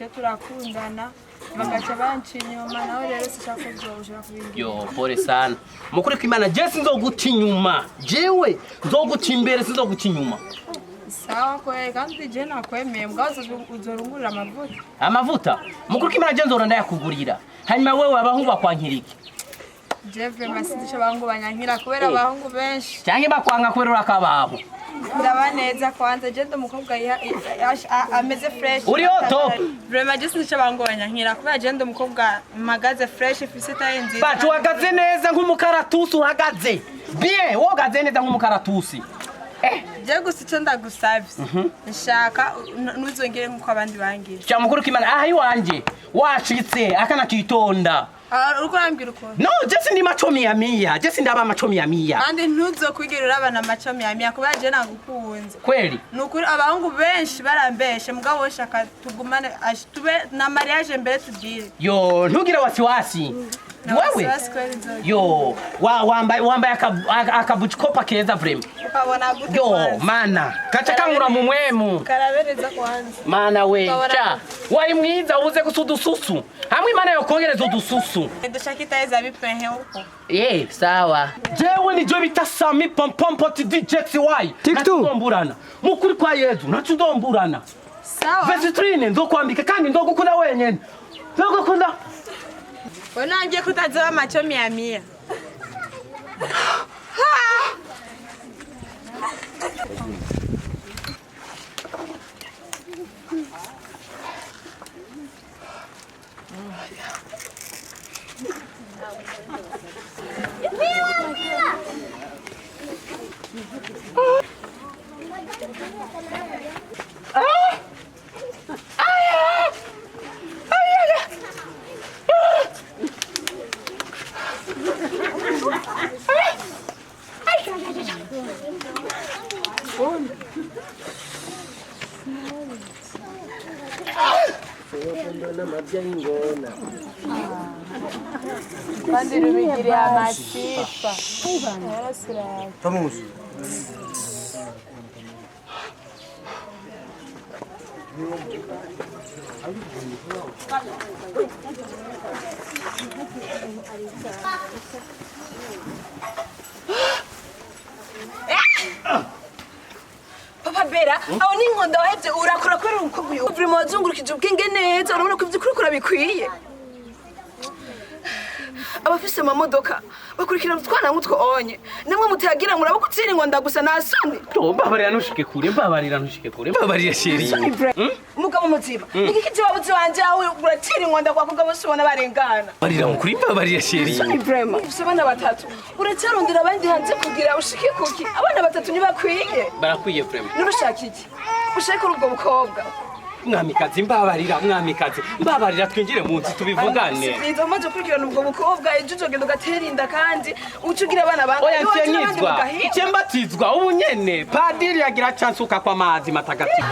Je turakundana bagaca banca inyuma, nawe rero sishaka ko uzoshobora kubingira. Yo, pole sana. Mukuri kw'Imana, je sinzoguta inyuma, jewe nzoguta imbere, sinzoguta inyuma. Sawa kweli, kandi je nakwemeye, mugabo uzorungurira amavuta. Amavuta, mukuri kw'Imana, je nzora ndayakugurira. Hanyuma wewe, abahungu bakwankira iki? Je vraiment sinzi ico abahungu banyankira, kubera abahungu benshi Canke bakwanga kubera urakabaho? Ndaba neza kwanza, je ndi umukobwa ameze fresh. Uri au top. Vraiment je sinzi ico abahungu banyankira, kubera je ndi umukobwa mpagaze fresh, ifise taille nziza. Bacu, uhagaze neza nk'umukaratusi, uhagaze bien, wowe uhagaze neza nk'umukaratusi. Je gusa icyo ndagusabye, nshaka ntuzongere nk'uko abandi bangira. Cya, mukuru kw'Imana, aha iwanje washitse akana kitonda. Ah, uriko urambwira ukuntu? No, je sindi macho mia mia, je sindaba macho mia mia. Kandi ntuzokwigera urabana amaco miyamiya, kubera je nagukunze. Kweli? Ni ukuri, abahungu benshi barambeshe, mugabo wowe shaka tugumane, tube na mariage mbere tugire. Yo, ntugire wasiwasi Na wewe. Wasiwasi kweli nzogira. Yo, wambaye akabuchikopa keza vraiment. Ukabona gute Yo. kwanza? Mana, kaca kankura mu mwemu. Karabe neza kwanza. Mana we. Ukabona Cha, wari mwiza, uze gusa udususu hamwe Imana yokongereza udususu. Dushaka itaye bipehe uko. Ye, sawa, jewe nijo bita Sami Pompompo TDJXY. TikTok. Ndomburana mukuri kwa Yezu, naco ndomburana. Sawa. Vesitrine nzokwambika, kandi ndogukunda wenyene, ndogukunda. We nangiye kutazoba macho miyamiya. Kandi rubigiriye amasifa. Famoso. Papa Bera, aho ni inkondo wahevye urakora kubera umukobwa uyu. Vraiment wazungurukije ubwenge neza, urabona ko ivyo uriko bikwiye. Abafise amamodoka bakurikirana utwana nk'utwo onye. Namwe mutayagira muraba kutsira inkonda gusa, nta soni. Mbabarira ntushike kure, mbabarira ntushike kure, mbabarira chérie. Umugabo muzima. Niki kije wabuze wanje aho uratira inkonda kwa kugabo bose ubona barengana. Mbabarira mukuri, mbabarira chérie. Vraiment. Ufise abana batatu. Uracarondera abandi hanze kugira ushike kuki? Abana batatu ntibakwiye. Barakwiye vraiment. Nurushaka iki? Ushake kuri ubwo bukobwa. Mwamikazi, mbabarira, mwamikazi, mbabarira, twinjire mu nzu tubivugane. Sivyiza, umaze gukurikirana ubwo bukobwa, ejo uzogenda ugatera inda, kandi uca ugira abana bangahe? Oya. Iwacu n'abandi Nkenyizwa. mugahinga. Nce mbatizwa ubu nyene, padiri yagira cansuka kwa mazi matagatifu.